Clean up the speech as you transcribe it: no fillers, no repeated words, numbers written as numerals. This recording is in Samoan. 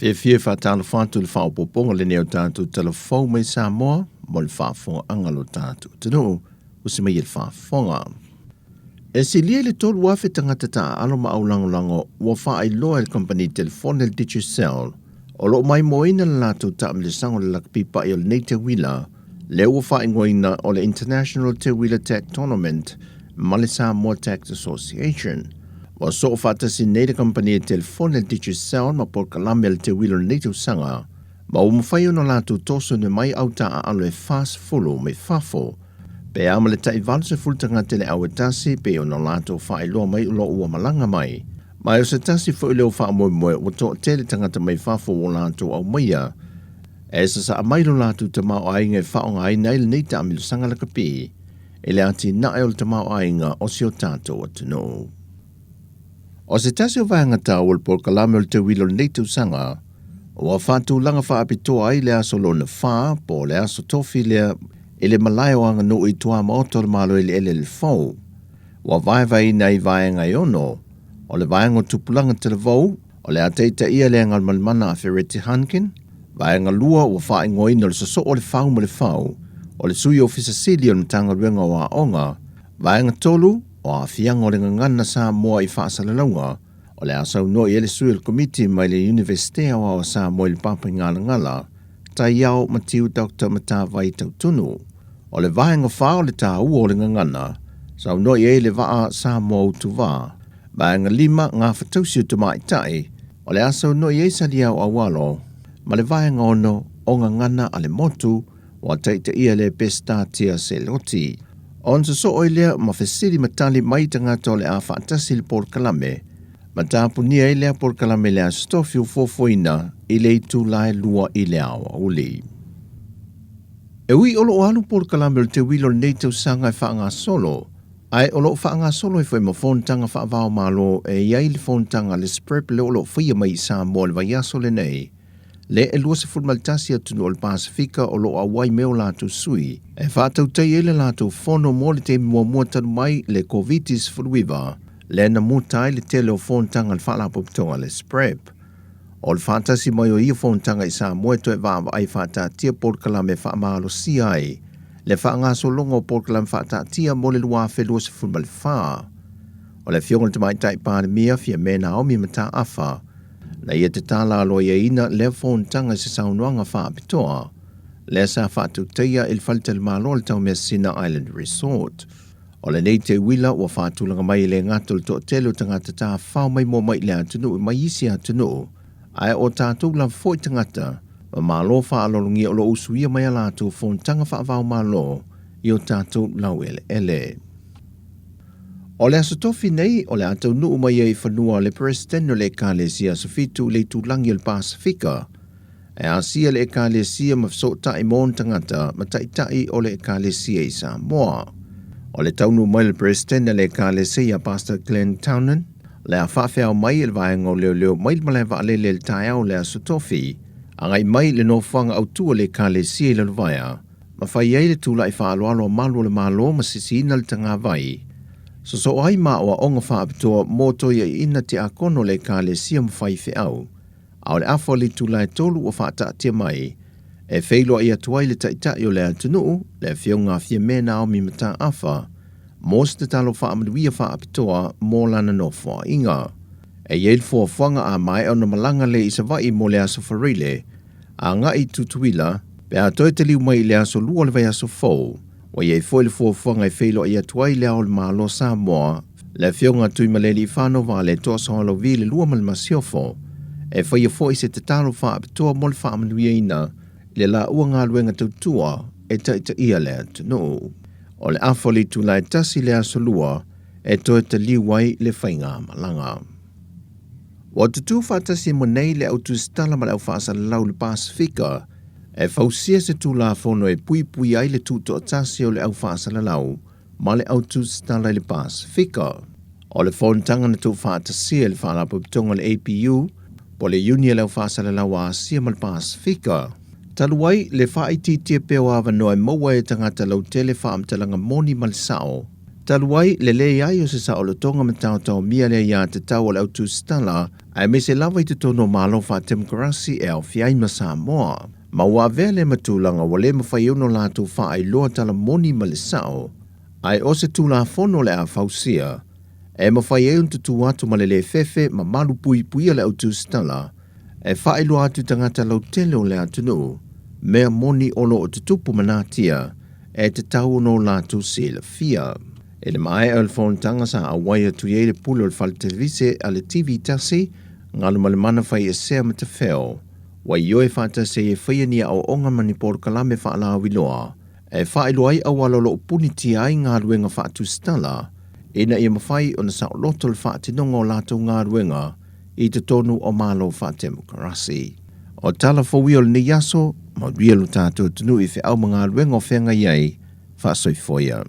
Fiafia e faatalofa atu i le faaopoopoga lenei o tatou talavou mai Samoa mo le faafofogaaga a lo tatou atunuu, usi mai e le faafofoga. E silia i le 3,000 tagata taaalo ma aulagolago ua faailoa e le kamupani telefone le Digicel o lo o maimoaina le latou taamilosaga o le lakapi paʻi o lenei teuila lea ua faaigoaina o le International Teuila Tech Tournament ma le Samoa Tech Association. Ua soo faatasi nei le kamupani telefone le Digicel ma polokalame a le teuila o lenei tausaga ma ua mafai ona latou toso mai au taaalo e 40 mai fafo pe a ma le tai 80 tagata le au e tasi pe ona latou faailoa mai o lo o ua malaga mai. Ma o se tasi foi lea o faamoemoe ua toatele tagata mai fafo ua latou aumaia e sasaa mai lo latou tamaoaiga e faaaogaina ai lenei taamilosaga lakapi i le atinae o le tamaoaiga o si o tatou atunuu. O se tasi o vaega taua o le polokalame o le teuila o lenei tausaga, ua faatulaga faapitoa ai le aso lona 4 po o le aso tofi lea i le malae o Aganuu i tuamaota o le Malo Eleele le Fou. Ua vaevaeina ai vaega e 6, o le vaega o tupulaga talavou, o le a taitaia le Galumalemana a Fereti Hankin, vaega 2 ua faaigoaina o le sosoo o le fau ma le fau, o le sui ofisa sili o le Matagaluega o Aoga, vaega 3 o aafiaga o le gagana Samoa i faasalalauga, o le a saunoa i ai le sui o le komiti mai le Iunivesite Aoao o Samoa i le Papaigalagala, Taiao Matiu Dr. Matavai Tautunu. O le vaega 4 o le taua o le gagana, saunoa i ai le vaa Samoa Utuvā. Vaega 5, ngā fatausi o tamaitai, o le a saunoa i ai Saliao Aualo, ma le vaega 6 o gagana a le motu, ua taitaia le Pesetatia Seloti. Ona sosoo ai lea ma fesili ma tali mai tagata o le a faatasi le polokalame, ma tapunia ai lea polokalame le Aso Tofi ua fuafuaina i le itula e 2 i le aoauli. E ui o lo o alu polokalame o le teuila o lenei tausaga e faagasolo, ae o lo o faagasolo ai foi ma fonotaga faava-o-Malo e i ai le fonotaga a le SPREP lea o lo o faia mai i Samoa i le vaiaso lenei, le e 21 atunuu o le Pasefika o lo o auai mai o latou sui e faatautai ai le latou fono mo le taimi muamua talu mai le Koviti-19 lea na muta ai le tele o fonotaga a le Faalapotopotoga a le SPREP. O le faatasi mai o ia fonotaga i Samoa e toe vaavaai faataatia polokalame e faamalosia ai le faagasologa o polokalame faataatia mo le 2024. O le afioga i le Tamaitai Palemia Fiame Naomi Mataafa na ia tatala aloaiaina lea fonotaga i se saunoaga faapitoa lea sa faatautaia i le faletalimalo o le Taumeasina Island Resort. O lenei teuila ua faatulaga mai e le gata o le toatele o tagata tafafao maimoa mai i le atunuu mai isi atunuu, ae o tatou lava foi tagata ma malo faaaloalogia o lo o usuia mai a latou fonotaga faava-o-Malo i o tatou laueleele. O le Aso Tofi nei, o le a taunuu mai ai i fanua le Peresetene o le Ekalesia Aso Fitu i le itulagi o le Pasefika. E asia le Ekalesia ma fesootai mo ona tagata ma taitai o le Ekalesia i Samoa. O le taunuu mai o le Peresetene a le Ekalesia Pastor Glenn Townend, le a faafeao mai e le vaega o leoleo mai le malae vaalele i le taeao o le Aso Tofi, agai mai i le nofoaga autu o le Ekalesia i Lalovaea, ma fai ai le tula'i faaaloalo a malu o le Malo ma sisiina le tagavai. Sosoo ai ma aoaoga faapitoa mo toiaiina tiakono o le Ekalesia ma faifeau, a o le afa o le itula e 3 ua faataatia mai e feiloai atu ai le Taitai o le atunuu, le Afioga a Fiame Naomi Mataafa, mo se tatalo faamanuia faapitoa mo lana nofoaiga. E i ai le fuafuaga a maea ona malaga lea i Savaii mo le Aso Faraile, agai i Tutuila, pe a toe taliu mai i le aso 2 o le vaiaso fou, ua i ai foi le fuafuaga e feiloai atu ai le Ao o le Malo o Samoa, le Afioga a Tuimalealiifano Vaaletoa Sualauvi i le 2 ma le Masiofo, e faia foi se tatalo faapitoa mo le faamanuiaina i le laua galuega tautua e taitaia le atunuu. O le afa o le itula e 1 i le aso 2 e toe taliu ai le faigamalaga. Ua tutū faatasi ma nei le au tusitala ma le au faasalalau i le Pasefika e fausia se Tulafono e puipui ai le tutoatasi o le au faasalalau ma le au tusitala i le Pasefika. O le fonotaga na tuufaatasia e le Faalapotopotoga o le APU, po o le Iuni a le Au Faasalalau a Asia ma le Pasefika, talu ai le faaitiitia pea o avanoa e maua e tagata lautele faamatalaga moni ma le sao. Talu ai le leai o se saolotoga ma taotaomia le aiatatau a le au tusitala, aemaise lava i totonu o Malo faatemokarasi e aofia ai ma Samoa. Ma ua avea lea ma tulaga ua le mafai ai ona latou faailoa tala moni ma le sao, ae o se Tulafono o le a fausia e mafai ai ona tutu atu ma le le fefe ma malupuipuia le au tusitala e faailoa atu i tagata lautele o le atunuu mea moni o lo o tutupu ma natia e tatau ona o latou silafia. I le maea o le fonotaga sa auai atu i ai le pule o le fale televise a le TV tasi, Galumalemana Faiesea Matafeo, ua ioe faatasi ai e faia ni aoaoga ma ni polokalame faalauiloa e faailoa ai auala o lo o punitia ai galuega faatusitala ina ia mafai ona saoloto le faatinoga o latou galuega i totonu o Malo faatemokarasi. O tala fou ia o lenei aso, manuia lo tatou atunuu i feau ma galuega o feagai ai, faasoifua ia.